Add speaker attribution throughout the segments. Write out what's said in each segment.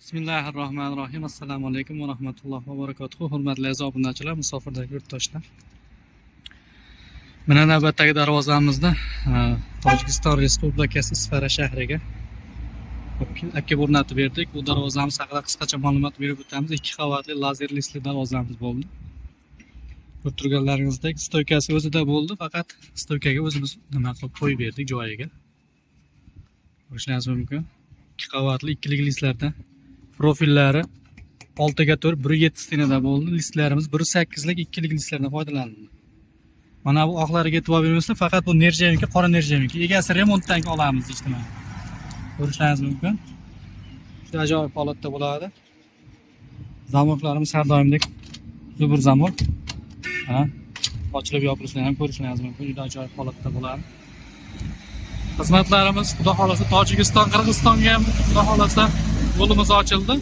Speaker 1: Bismillahirrohmanirrohim. Assalomu alaykum va rahmatullohi va barakatuh. Hurmatli aziz obunachilar, musofirdagi yurtdoshlar. Mana navbatdagi darvozamizni Tojikiston Respublikasi Isfara shahriga olib o'rnatib berdik. Bu darvozamiz haqida qisqacha ma'lumot berib o'tamiz. Ikki qavatli lazer listli darvozamiz bo'ldi. Ko'rib turganlaringizdek, стойка si o'zida bo'ldi, faqat стойка ga o'zimiz nima qilib qo'yib berdik joyiga. Ko'rishingiz mumkin. Ikki qavatli ikkilik listlardan, profillari 6 ga 4, 1,7 стена da bo'ldi. Listlarimiz 1,8lik ikkilik listlardan foydalanildi. Mana bu oqlariga e'tibor bermasdan, faqat bu нержавейка, qora нержавейка. Egasi remontdan keyin olamiz deyishdi mana. Ko'rishingiz mumkin. Juda ajoyib holatda bo'ladi. Zamoklarimiz har doimdek zubur zamok. Ha, ochilib yopilishini ham ko'rishingiz mumkin. Juda ajoyib holatda bo'ladi. Xizmatlarimiz, Xudo xohlasa, Tojikiston, Qirg'izistonga ham, Xudo xohlasa, yo'limiz ochildi.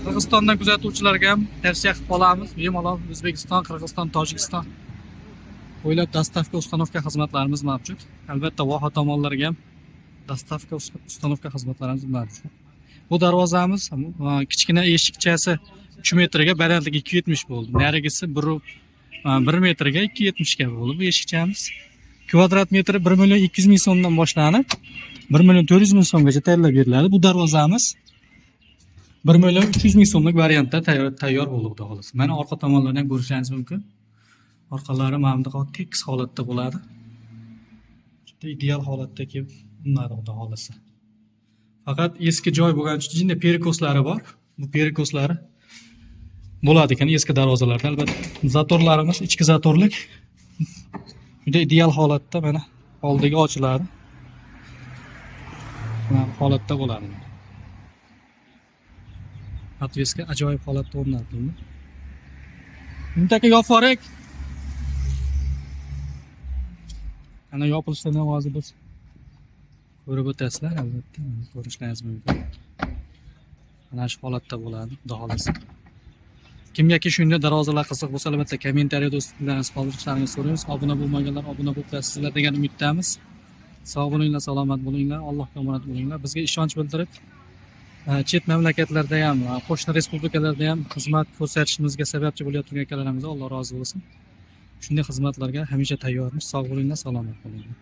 Speaker 1: Qirg'izistondan kuzatuvchilarga ham tavsiya qilib qolamiz. Bemalol O'zbekiston, Qirg'iziston, Tojikiston bo'ylab доставка, установка xizmatlarimiz mavjud. Albatta, voha tomonlarga ham доставка, установка xizmatlarimiz mavjud. Bu darvozamiz kichkina eshikchasi 3 metrga, balandligi 2,70 bo'ldi. Narigisi 1 metrga, 2,70 ga bo'ldi bu eshikchamiz. Kvadrat metri 1 million 200 ming so'mdan boshlanib, 1 million 400 ming so'mgacha tayyorlab beriladi. Bu darvozamiz 1 million 300 ming so'mlik variantda tayyor bo'ldi, Xudo xohlasa. Mana orqa tomonlarni ham ko'rishingiz mumkin. Orqalari mana bunaqa tekis holatda bo'ladi. Juda ideal holatda kelib urinadi, Xudo xohlasa. Faqat eski joy bo'lgani uchun jinda перекос lari bor. Bu перекос lari bo'ladi ekan eski darvozalarda albatta. Zatorlarimiz ichki zatorlik, juda ideal holatda, mana oldiga ochiladi. Mana bu holatda bo'ladi. Отвеска ajoyib holatda o'rnatildi. Mumtaka yopib. Ana yopilishdan hozir biz ko'rib o'tasizlar albatta, mana ko'rishlaringiz mumkin. Mana shu holatda bo'ladi, Xudo xohlasa. Kimgaki shunday darvozalar qiziq bo'lsa, albatta kommentariyada o'z fikrlaringizni qoldirishlaringizni so'raymiz. Obuna bo'lmaganlar obuna bo'lib qo'yasizlar degan umiddamiz. Sog' bo'linglar, salomat bo'linglar, Allohga omonat bo'linglar. Bizga ishonch bildirib, chet mamlakatlarda ham, qo'shni respublikalarda ham xizmat ko'rsatishimizga sababchi bo'layotgan akalarimizga Alloh rozi bo'lsin. Shunday xizmatlarga hamisha tayyormiz. Sog' bo'linglar, salomat bo'linglar.